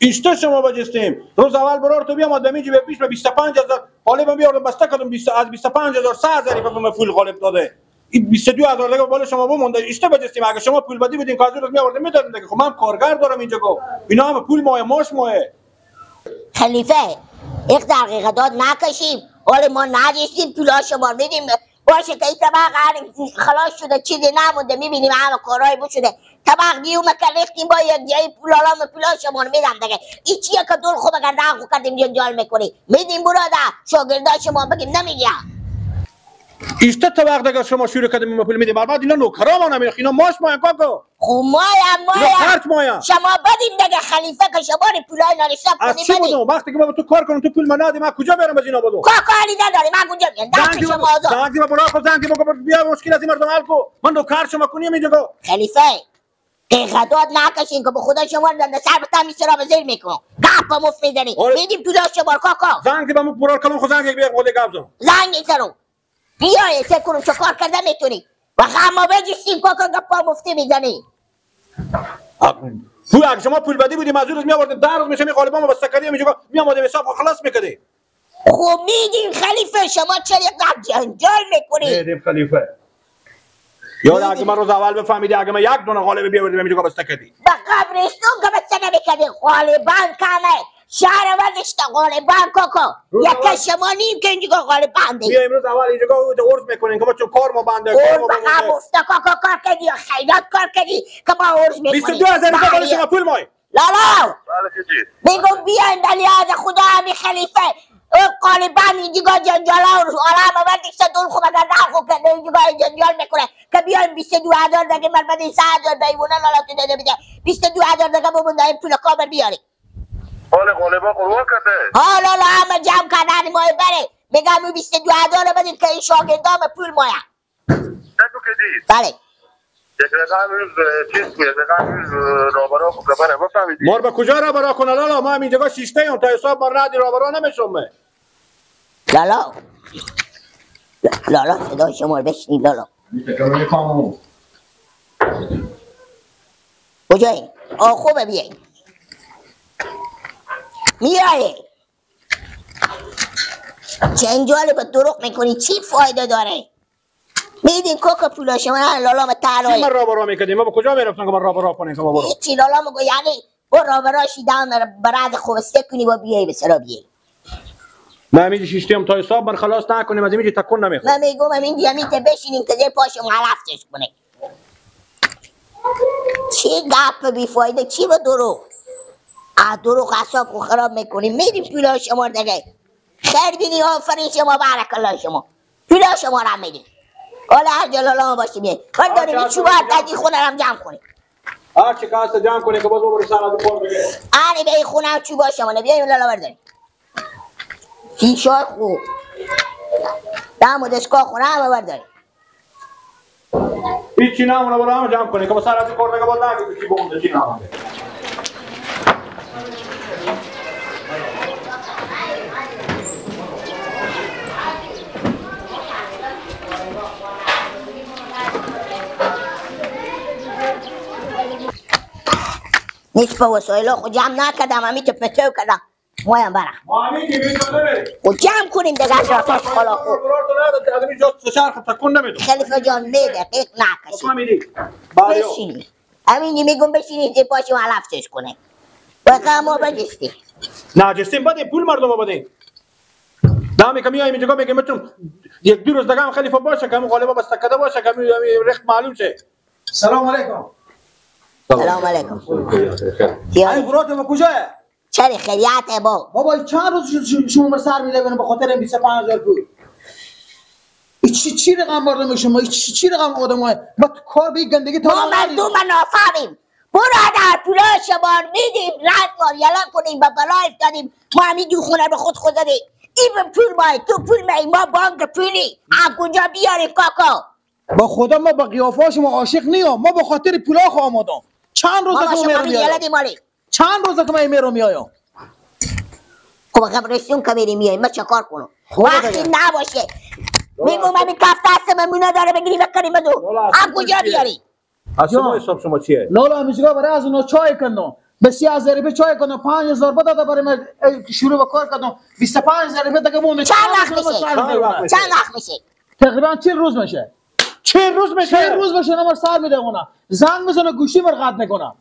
ایشته شما بجستیم روز اول برار تو بیامد به میجی به پیش به 25000 قالب بیاردم بسته کردم 20 از 25000 3000 به پول قالب داده این 22000 دیگه بالا شما بمونده ایشته بجستیم. اگه شما پول بدی بودین کازو روز میآوردیم میدادیم دیگه. خب من کارگر دارم اینجا گفت اینا هم پول ماه ماش ماه. خلیفه یک دقیقه داد نکشیم ولی ما نجستیم پولا شما میدیم باشه که این طبق خلاص شده چیزی نمونده میبینیم همه کارهای بود شده طبق دیوم که ریختیم با یک جایی پول آلام پولا شما میدم دیگه. این چیه که دور خوب اگر دقیقو کردیم جنجال میکنی میدیم برادر شاگردا شما بگیم نمیگم ایشته طبق دیگه شما شروع کردیم ما پول میدیم بعد اینا نوکرا ما نمیخ اینا ماش ما کاکا خب مایا مایا شما بدیم دیگه خلیفه که شما رو پولای نرساب کنیم بدیم. از چی وقتی که ما تو کار کنم تو پول من ندی من کجا برم از اینا بدم؟ کاری نداریم من کجا میام دست شما آزاد زنگ با برا زنگ با بیا مشکل از این مردم حل کو من نوکر شما کنیم اینجا. خلیفه قیقداد نکشین که به خدا شما رو سر به تن میسرا به زیر میکنم گپ مفت میزنی میدیم پولا شما کاکا زنگ با برا کلام خو زنگ بیا خود گپ زن زنگ سرو بیای سه کنم چه کار کرده میتونی و ما بجستیم کاکا گپا مفتی میزنی. پول اگه شما پول بدی بودیم از روز میآوردیم 10 روز میشه می قالبامو بسته کردیم اینجا میآمدیم حساب خلاص میکردیم. خب میدیم خلیفه شما چرا یک جنجال میکنی؟ میدیم خلیفه یاد اگه من روز اول بفهمیدی اگه من یک دونه قالب بیاوردیم اینجا بسته کردی به قبرستون که بسته نمیکردی قالبان کمه شهر وزشت قالبان کاکا یک شما نیم که اینجا قالبان دی. بیا امروز اول اینجا عرض میکنین که ما چون کار ما بنده کار ما بنده عرض کاکا کار کردی یا خیرات کار کردی که ما عرض میکنیم 22000 روپیه شما پول مای لالا میگم بیاین به لحاظ خدا همی خلیفه قالبان اینجا جنجال ها رو عالم آوردیش دول خوب اگر در خوب کرده اینجا جنجال میکنه که بیاین 22000 دیگه من بدین 3000 به ایوونه لالا تو داده میده 22000 دیگه بمون پول کامل بیاری. حال قالبا قربان کرده حالا لالا همه جمع کردن ماه بره میگم اون 22000 رو بدین که این شاگردام پول مایه. نگو که دید بله یک رقم چیز یک رقم رابرا خب بره بفهمیدی مار به کجا رابرا کنه لالا ما هم اینجا شیشته ایم تا حساب ما ندی رابرا نمیشم. لالا لالا صدای شما رو بشنی لالا کجایی؟ آه خوبه بیایی میایی جنجال به دروغ میکنی چی فایده داره؟ میدین کوکا پولا شما لالا ما ترایی چی من رابرا میکردیم ما به کجا میرفتم که من رابرا کنیم که ما برو هیچی لالا میگو یعنی با رابرا شیدم برد خوبسته کنی با بیایی به سرا بیایی. من همینجا شیشتیم تا حساب من خلاص نکنیم از اینجا تکون نمیخورم. من میگم همینجا همین بشینیم که زیر پاشم علفتش کنه. چی گپ بیفایده چی به دروغ از دروغ اعصاب خو خراب میکنیم میدیم پولا شما دیگه خیر بینی آفرین شما بارک الله شما پولا شما رو میدیم. حالا هر جلالا ما باشیم یه کار داریم این چوبه از این خونه رو جمع کنیم هر چی که هست جمع کنیم که باز ببری سر از کار بگه آره به این خونه هم چوبه شما نه لالا برداریم فیشار خوب دم و دستگاه خونه هم برداریم هیچی نمونه برو هم جمع کنیم که با سر از کار دیگه باز نگه چی بمونده چی نمونده. نصف وسایل خود جمع نکردم همین تو پتو کردم مایم برم خود جمع کنیم دیگه از خلا خوب خلیفه جان می دقیق نکشی بشینی همینی میگم بشینی زیر پاشیم علفتش کنه واقعا ما بجستیم نه جستیم بدیم پول مردم بدیم دامی که میایم اینجا میگیم بتون یک دو روز دیگه هم خلیفه باشه که همون غالبا بسته کده باشه که رخت معلوم شه. سلام علیکم. سلام علیکم. این برات ما کجاه؟ چرا خیریت با بابا چند روز شما بر سر میلوینم به خاطر 25000 پول. چی رقم مردم شما چی رقم آدمای ما کار به گندگی تا ما مردم نافهمیم برادر پولا شما میدیم رد ما یلا کنیم به بلا افتادیم ما همین دو خونه به خود خود دادیم این به پول مای تو پول مای ما بانک پولی از کجا بیاریم کاکا؟ با خدا ما با قیافه شما عاشق نیم ما به خاطر پولا خو آمادم چند روز که میرم میایم چند روز که من میرم میایم خب قبرستون که میریم میایم ما چه کار کنم وقتی نباشه میگم همین کف دست من داره بگیری بکنیم بدو از کجا بیاری؟ از شما حساب شما چیه؟ لالا همیشه برای از اونا چای کندم به 30,000 روپیه چای کردم 5,000 بداده برای من شروع به کار کردم 25,000 روپیه دیگه مونده. چند وقت میشه؟ چند وقت میشه؟ تقریبا 40 روز میشه. 40 روز میشه؟ 40 روز میشه نمر سر میده اونم زنگ میزنه گوشی مر قطع میکنه.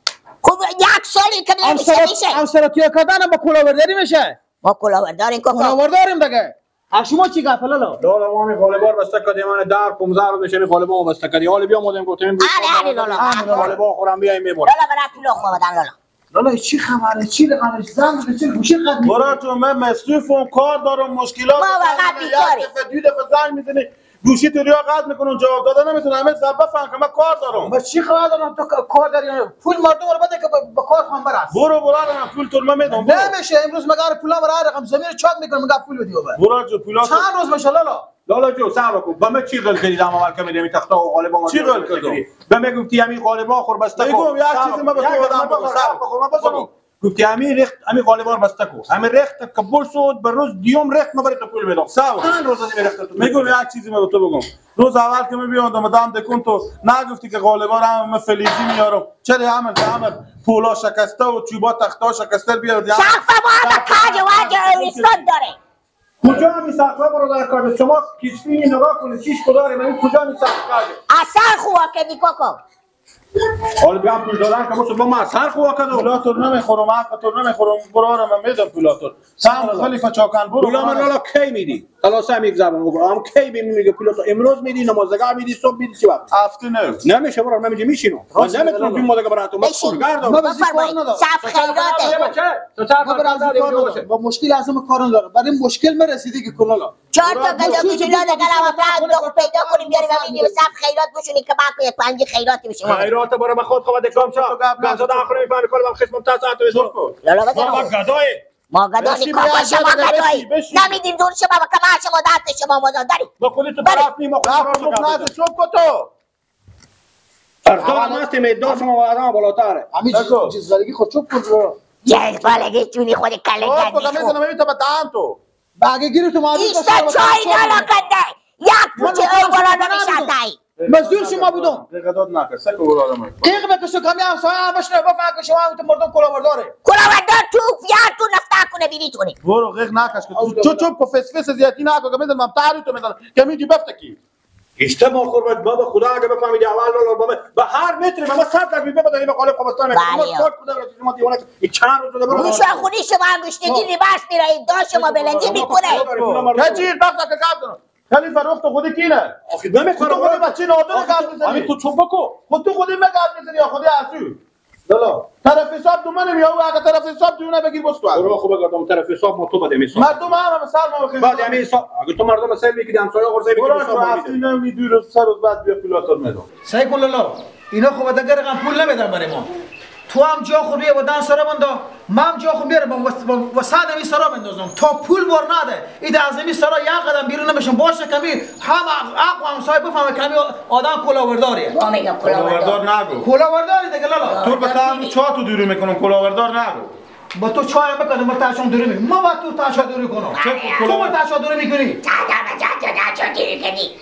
خب یک سالی که نمیشه میشه. همسرتیا کردن با کلاهبرداری میشه. ما کلاهبرداریم کاکا. کلاهبرداریم دیگه. از شما چی گپ لالا؟ لالا ما می قالبار بسته کردیم من 10 15 روز میشه می قالبا بسته کردیم. حالا بیا مودم گفتیم آره آره لالا. قالبا خورم بیایم میبرم. لالا برای پول خوردن لالا. لالا چی خبره؟ چی رقمش زنگ بزن چه گوشی قد می‌کنی؟ برا تو من مصروفم کار دارم مشکلات ما واقعا بیکاری. دو دفعه زنگ میزنی گوشی تو ریا قطع میکنم جواب دادن نمیتونم همه زبه فهم که من کار دارم. من چی خبر دارم تو کار داری؟ پول مردم رو بده که به کار خواهم برس. برو برو پول تو من میدم. نمیشه امروز مگر پولا برای رقم زمین چاک میکنم مگر پول بدی بابا. برو جو پولا چند روز میشه لالا؟ لالا جو صبر کن به من چی قل کردی اول که میدم تخته و قالب ما چی قل کردم؟ به من گفتی همین قالبا خور بسته کن. میگم یک چیزی من به تو بدم صبر کن من بزنم. گفتی همین رخت همین قالبار بسته کو همین رخت قبول شد به روز دیوم رخت ما برای تو پول میدم. چند روز از این رخت تو میگم یک چیزی من به تو بگم. روز اول که من بیام دم دکون تو نگفتی که قالبار هم من فلزی میارم. چرا همه پولا شکسته و چوبا تختا شکسته بیار. سقف ما هم کاج واج استاد داره. کجا می سقف برادر کاج شما کشتی نگاه کنید شیش کداره من کجا می سقف کاج اثر خوا کدی کوکو. حالا بیام پول دادن که با ما اثر خوا کدو پولاتور نمیخورم حق تو نمیخورم برو من میدم پولاتور سم خلیفه چاکن برو پولا من لالا کی میدی خلاص هم یک زبان بگو هم کی میگه پولا تو امروز میدی نمازگاه میدی صبح میدی چی وقت هفته نه نمیشه برو من میشینم من نمیتونم این مدل برای تو من کارگر دارم صف خیراته با مشکل اصلا کار ندارم برای مشکل من رسیدی که کلالا چهار تا گدا کوچولو دگلا و دو پیدا کنیم بیاریم همین صف خیرات بشونی که بعد یک پنج خیراتی بشه. خیرات برای من خود خود کام شو گازاد آخر میفهمی کل من خشم تا ساعت بزن لالا ما گدای ما گدایی کاکا شما گدایی نمیدیم دور شما و کما شما دست شما مزا داری ما خودت تو طرف نی ما خود چوب کو تو ارزان هستیم ادعا شما آدم بالاتره همین چیز زدگی خود چوب کن جل بالگی چونی خود کله گندی خود میزنم همین تا به دهن تو باگه گیری تو معلوم ایستا چای لالا کنده یک پوچه او بالا نمیشه مزدور شما بودم قیق نکن سکو برادر من قیق بکشو کمی همسایه هم بشنه بفهم که شما هم تو مردم کلاهبرداره کلاهبردار تو یا تو نفتا کنه بیری تونه برو قیق نکش که تو چوب کو فس فس زیادی نکن که میدونم تاری تو میدونم که میگی بفتکی اشتباه خور بابا خدا اگه بفهمیدی اول لالا بابا به هر متری ما 100 لک میبه بدیم قالب خبستان ما کار خدا رو شما دیوانه این چند روز برو گوشا خونی شما گشنگی لباس میرای دو شما بلندی میکنه کجیر بفتا که قبض خیلی فرخ تو خودی کینه آخه نمیخوام تو خودی بچه نادون قبض میزنی همین تو چوب بکو خود تو خودی مقبض میزنی یا خودی اصو لالا طرف حساب تو منم یا او اگه طرف حساب تو نه بگیر بس تو برو خوب بگم طرف حساب ما تو بده حساب مردم هم سر ما بخیر بعد همین حساب اگه تو مردم سر میگیری همسایه قرصه میگیری حساب هفته نمی دو روز سه روز بعد بیا پولاتور میدم سعی کن لالا اینا خب دیگه رقم پول نمیدن برای ما تو هم جا خود بیا و دن سرا بندا من هم جا خود بیارم و صد امی سرا بندازم تا پول بار نده این از امی سرا یک قدم بیرون نمیشم باشه کمی هم عقل همسایه بفهمه کمی آدم کلاهبرداریه. ما میگم کلاهبردار نگو کلاهبرداری دیگه لالا تو به تام چا تو دوری میکنم کلاهبردار نگو با تو چای میکنم با تاشون دوری میکنم ما با تو تاشا دوری کنم تو با تاشا دوری میکنی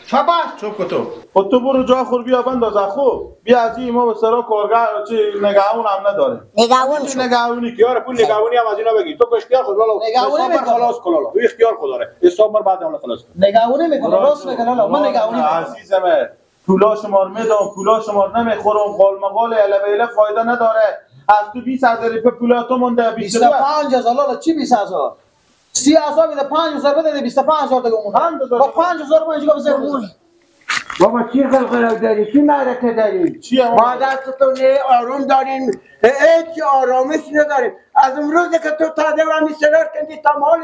شاباش چوب تو خود تو برو جا خور بیا بنداز خوب بیا از این ما به سرا کارگر چی نگهون هم نداره نگهون شو نگهونی که یار پول نگهونی هم از اینا بگی تو اختیار خود لالا نگهونی میکنه خلاص کن لالا تو اختیار خود داره حساب مر بعد اون خلاص نگهونی میکنه راست میگه لالا من نگهونی عزیزم پولا شمار میدم پولا شمار نمیخورم قال مقال علاوه فایده نداره از تو 20,000 روپیه پول تو مونده 25,000 لالا چی 20,000 30,000 میده 5,000 بده 25,000 دیگه مونده با 5,000 من اینجا بزنم. بابا چی قلقلک داری؟ چی معرکه داری؟ ما دستتون آروم داریم، هیچ آرامش نداریم. از امروز که تو تازه و سرار کردی تا مال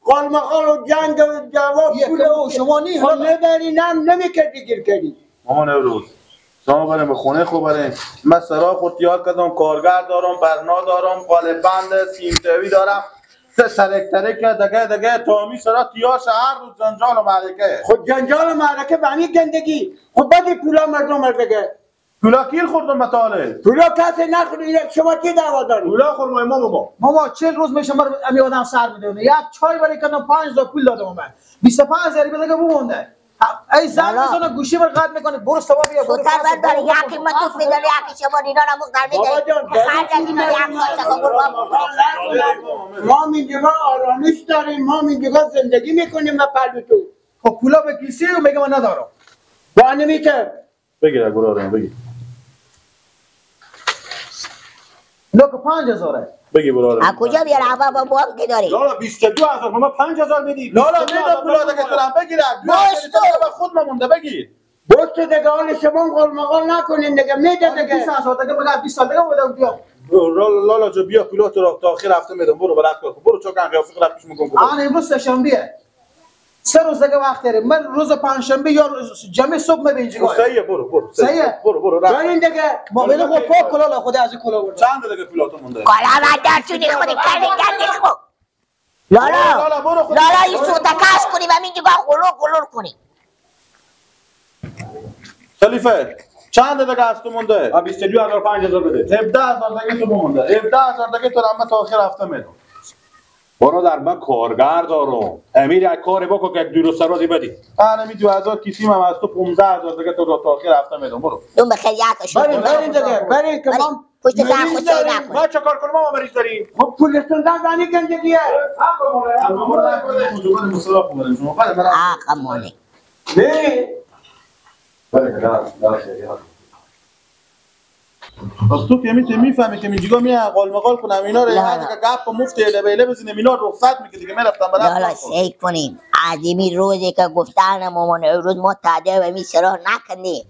قالمقال و جنگ و جواب پول شما نی خب نداری نم نمیکردی گیر کردی. مامان امروز شما بریم به خونه خوب بریم. من سرا خود یاد کردم، کارگر دارم، برنا دارم، قالب بند سیمتوی دارم. سرک ترک دگه دگه تامی سرا تیاش هر روز جنجال و معرکه. خود جنجال و معرکه به همین گندگی. خود بدی پولا مردم دیگه. پولا کیل خوردم مطاله. پولا کسی نخورد. شما چی دعوا داری؟ پولا خورد ما ماما. ماما 40 روز میشه مر امی آدم سر میده. یک چای برای کردم 5000 پول دادم من. 25000 دیگه بمونده. ای زنگ میزنه گوشی بر قطع میکنه برو سوا بیا برو سوتر بردار یکی ما تو میداری یکی شما اینا را مقدار میداری خرج از اینا یک سال برو. ما اینجا آرامش داریم، ما اینجا زندگی میکنیم و پلو تو خب پولا به کیسه و میگه من ندارم با نمیشه. بگیر برو بگیر نوک 5000 بگی برو. از کجا بیار اول با بانک که داری؟ لالا 22000 ما 5000 بدی. لالا میدم پولا دیگه تو بگیر. تو خود ما مونده بگیر. بس تو دیگه حال شما قول مقال نکنین دیگه میده دیگه. 20000 دیگه بگیر 20 دیگه بودم بیا. لالا جو بیا پولا تو را تا آخر هفته میدم. برو بلد کن. برو چوکان قیافه خراب پیش میکنم. آن امروز سه‌شنبه. سه روز دیگه وقت داره. من روز پنجشنبه یا جمعه صبح می اینجا. صحیح برو برو. صحیح برو برو. برین دیگه. موبایل خود پاک کلا خود از کلا برد. چند دیگه پولاتو مونده؟ کلا بعد درچونی خودی کردی خو. لالا لالا این سوتا کاش کنی و اینجا قلور قلور کنی. خلیفه چند دیگه از تو مونده؟ 22000 5000 بده. 17000 دیگه تو مونده. 17000 دیگه تو رحمت آخر هفته میدم. برادر من کارگر دارم. امیر یک کاری بکن که یک دو روز روزی بدی. انا می 2000 کیسیم هم از تو 15000 دیگه تو تا آخر هفته میدم. برو. دوم بخیر یکش. برین برین دیگه برین که ما پشت سر خود نکن. ما چه کار کنم؟ ما مریض داریم. خب پولتون دادانی کن دیگه. حق مونه. نه. بس تو که میفهمی که میگم می قال مقال کنم اینا رو یه گپ مفت اله بزنیم اینا رخصت میگه دیگه. من رفتم برای لالا سعی کنیم عظیمی روزی که گفتن مامان روز ما تعداد و می سرا نکنیم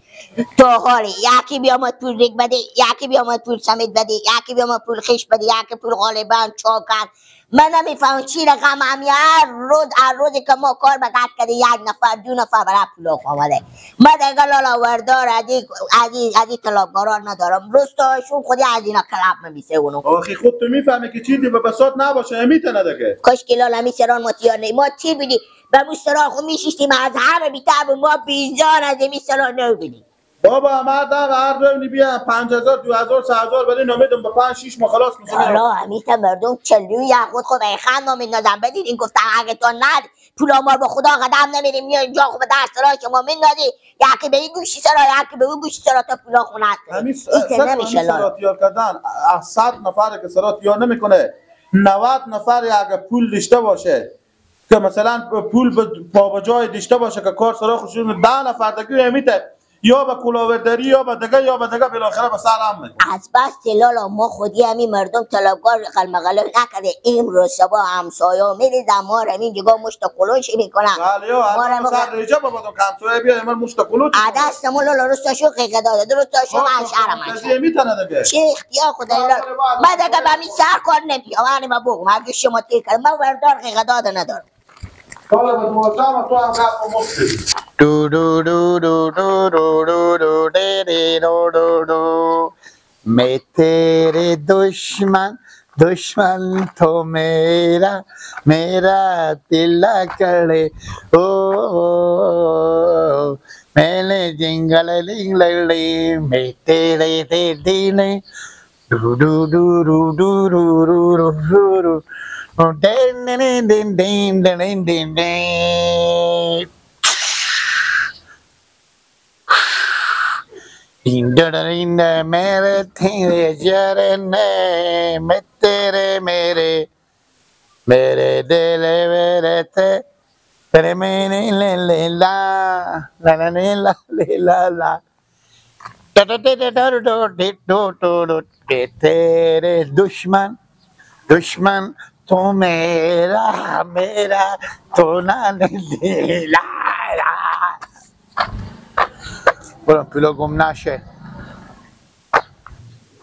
تو حالی یکی بیامد پول ریگ بده، یکی بیامد پول سمید بده، یکی بیامد پول خیش بده، یکی پول غالبا چاکن. من نمیفهمم چی رقم همی هر روز هر روزی که ما کار به قطع کرده یک نفر دو نفر برای پول آمده. من دیگه لالا وردار از این طلبکاران ندارم. روز تاشون خودی از اینا کلاب میمیسه اونو. آخی خود تو میفهمی که چیزی به بساط نباشه امیت ندگه. کاش که لالا می سران ما تیار نی ما چی بیدی به مو سران خود میشیشتیم از همه بیتر ما بیزار از این سران نبینیم. بابا مردم هر رونی بیا 5000 2000 3000 ولی نمیدم با 5 6 ما خلاص می‌کنیم. حالا همیشه مردم چلوی خود خود خند میندازن بدید این گفتن اگه تو ند پول ما با خدا قدم نمیریم میای اینجا خود دست را شما میندازی یکی به این گوشی سرا یکی به اون گوشی سرا تا پولا خونه این نمیشه. لالا سرا کردن 100 نفر که سرا تیار نمیکنه 90 نفر اگه پول داشته باشه که مثلا پول پا به جای داشته باشه که کار سرا خوش 10 نفر دیگه همیته یا به کلاورداری یا به دیگه یا به دیگه بالاخره به سر هم میکنه. از بس لالا ما خودی همین مردم طلبکار قلمقلم نکرده امروز صبح همسایه میریزن ما رو همین جگاه مشت قلوش میکنن. بله یا سر ریجه بابا تو همسایه بیا من مشت قلوش عدس ما لالا رستاشو قیقه داده درستاشو من شهرم میتونه دیگه چه اختیار خدا لالا من دیگه به همین سر کار نمیام. من بگم اگه شما تیر کردم من وردار قیقه داده ندارم. Do do do do do do do do de de do do do मैं तेरे दुश्मन दुश्मन तो मेरा मेरा दिल करे ओ मैंने जिंगल लिंग ले मैं तेरे दे दिल do do do do do do do do do din din din din din din din din मेरे तेरे चरने मैं तेरे मेरे मेरे दिल मेरे ते तेरे मेरे ले ले ला ला ला ले ला ले ला ला तेरे दुश्मन दुश्मन तो मेरा मेरा तो ना ले ला ला برو پولا گم نشه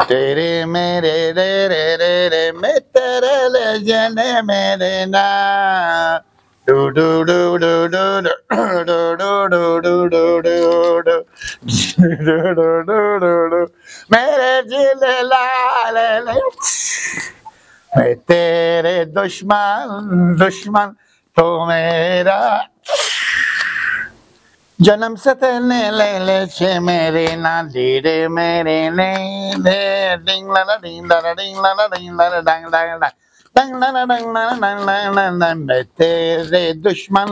تیرے میرے رے رے رے رے میں تیرے لے جنے میرے نا do do do do do do do do do do do do do do do do میرے دل لال میں تیرے دشمن دشمن تو میرا जन्म से तेने ले ले छे मेरे ना धीरे मेरे ने ले डिंग ला ला डिंग ला ला डिंग ला ला डिंग ला ला डांग डांग डांग تیرے دشمن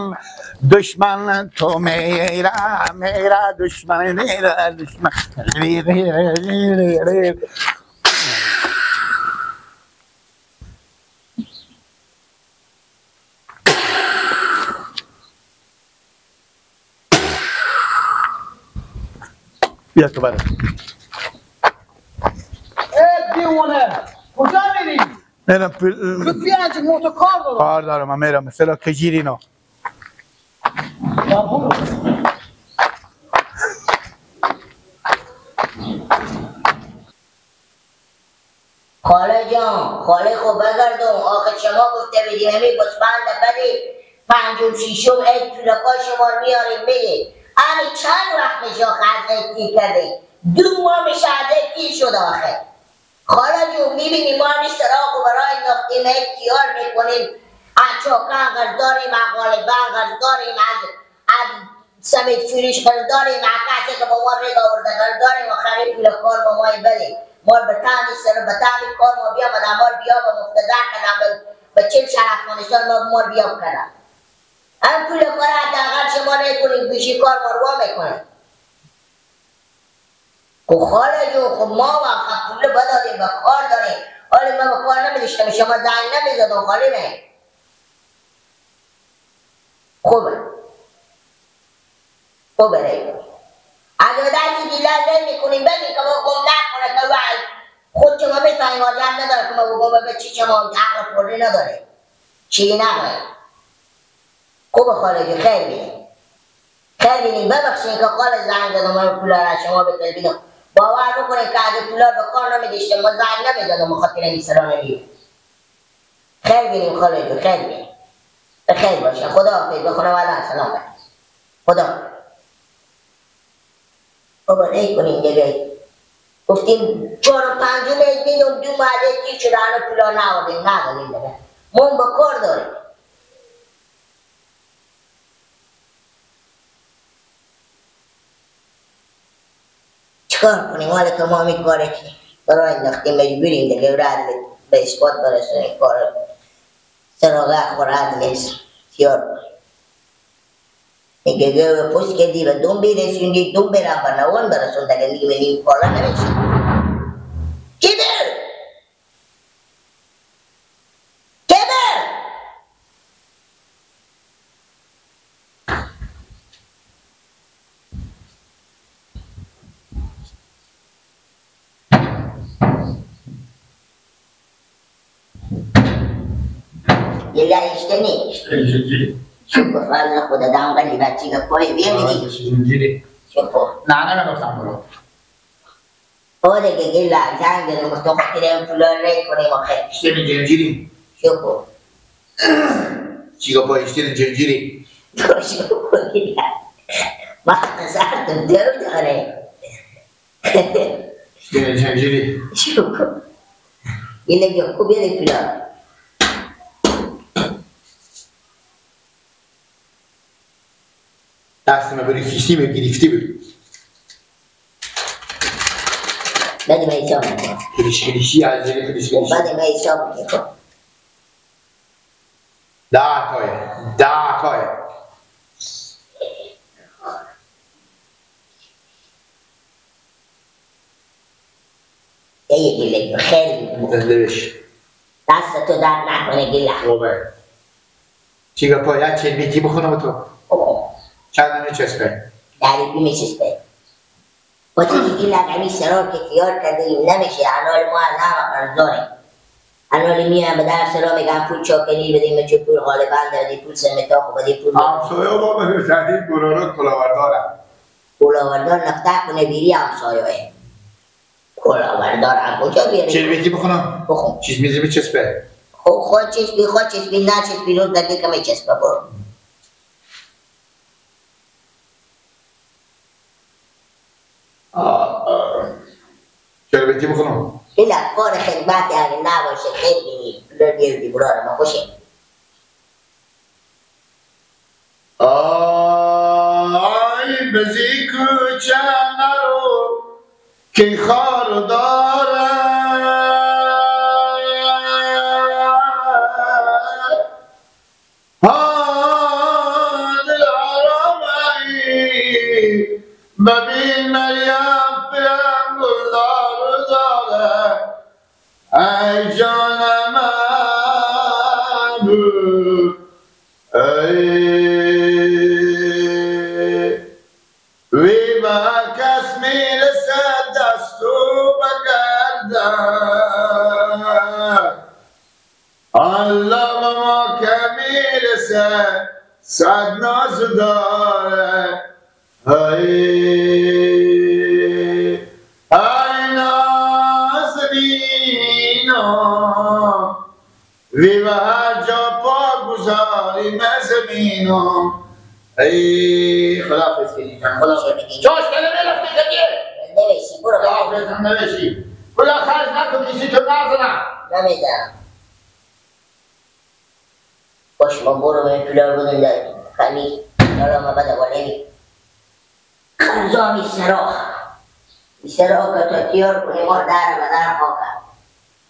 دشمن تو میرا میرا دشمن میرا دشمن. بیا تو برم. ای دیوانه کجا میری؟ میرم بیا اینجا موتو کار دارم. کار دارم من میرم مثلا کجیری اینا. خاله جان خاله خب بگردم آخه شما گفته بودیم همی گسفند بدی پنجم ششم عید پولکا شما میاریم میدیم. همین چند وقت میشه آخه از عید تیر کرده؟ 2 ماه میشه از عید تیر شده آخه. خاله جون میبینی ما همین سراغ رو برای انداختیم عید تیار میکنیم، از چاکن قرض داریم، از غالبن قرض داریم، از سمید فروش قرض داریم، از کسی که با ما رگ آورده قرض داریم. آخه همین پول کار ما مای بدیم مال به تعمی سر به تعمی کار ما بیامد مال بیا به مفتدر کردم به 40 شهر افغانستان ما مال بیا کردم. هم پول کار حداقل شما نکنید بیشی کار ما رو میکنه. خب خاله جون خب ما وقت پول بدادیم به کار داریم. حالا من به کار نمیداشتم شما زنگ نمیزدم خاله من. خوبه خوبه ری اگه دستی دیلر نمیکنیم بگیم که ما گم نکنه که خود شما میفهمیم آجم نداره که ما بگم به چی شما عقل پولی نداره چی نداره. خوب خاله جون خیر بینیم خیر بینیم. ببخشید که خاله زنگ زدم من پولا را شما بطلبیدم. باور بکنید که اگه پولا به کار نمیداشتم ما زنگ نمیزدم بخاطر این سرا نمیدیم. خیر بینیم خاله جون خیر بینیم. به خیر باشه خدا حافظ. به خانواده سلام بر خدا. بابا ای کنیم دیگه گفتیم 4 و 5 میدم 2 ماه تیر شده هنو پولا نآوردیم ندادیم دیگه. ما به کار داریم. چیکار کنیم حالا که ما می کاره که برای انداختیم مجبوریم دیگه رد به اثبات برسونیم کار سراغ خور عدل تیار کنیم. میگه گوه پشت کردی و دوم برسوندی دوم برم به نوان برسون دیگه میگه من این کارا نمیشه. کی بر؟ کی بر؟ یه اشته نیست. شکر فضل خدا دم قلی بچه که پای بیمیدی شکر. نه نه نگفتم برو. او دیگه گیلا زنگ دادم گفتم خاطر پولا ری کنیم آخه. اشته جنجیری. شکر. چیگا پای اشته جنجیری. شکر گیلا. ما سر تو دو داره. اشته جنجیری. شکر. گیلا جو خوب بیاری پولا. دست من بری کشتی به گرفتی بود. بعد من حساب میکنم. کلیش کلیشی از جنگ کلیش کلیشی. بعد من حساب میکنم. 10 تایه 10 تایه. ای گله خیلی زنده بشی. دست تو درد نکنه گله. خوبه. چیگا پای چه بیتی بخونم تو؟ چند میچسبه؟ دریبی میچسبه. با چیزی که لقمی سرار که تیار کرده ایم نمیشه. انال ما از همه قرض داریم. انال میرم به در سرا میگم پول چاکنی بدیم چه پول غالبا دادی پول سمتا خو بدی پول. همسایه با به تحلیل برارو کلاوردارم. کلاوردار نقطه کنه بیری همسایه. کلاوردار از کجا بیاری؟ چه بیتی بخونم؟ بخون. چیز میزی میچسبه. خب خود چسبی خود چسبی نچسبی روز دیگه که میچسبه برو. چرا بیتی بخونم؟ ایلا کار خدمت اگه نباشه خیلی پولا بیردی برار ما خوشه. آی بزی کوچه نرو که خار دارم ببین مریم پرم گلدار داره ای جان من بود ای وی به هر کس میرسد دست و بگردن الله به ما که میرسه صد ناز داره ای ای نازنینم وی به هر جا پا گذاریم زمینم ای خداحافظ کنی جان خداحافظ جاش کنه میرفتی دیگه نوشی برو خداحافظ هم نوشی خدا خرج نکن کسی تو نزنم نمیدم باش ما برو بریم پولار بودیم در خلیل حالا ما بده بالایی خرزا می سرا می سرا که تا تیار کنی ما در به در خاکه.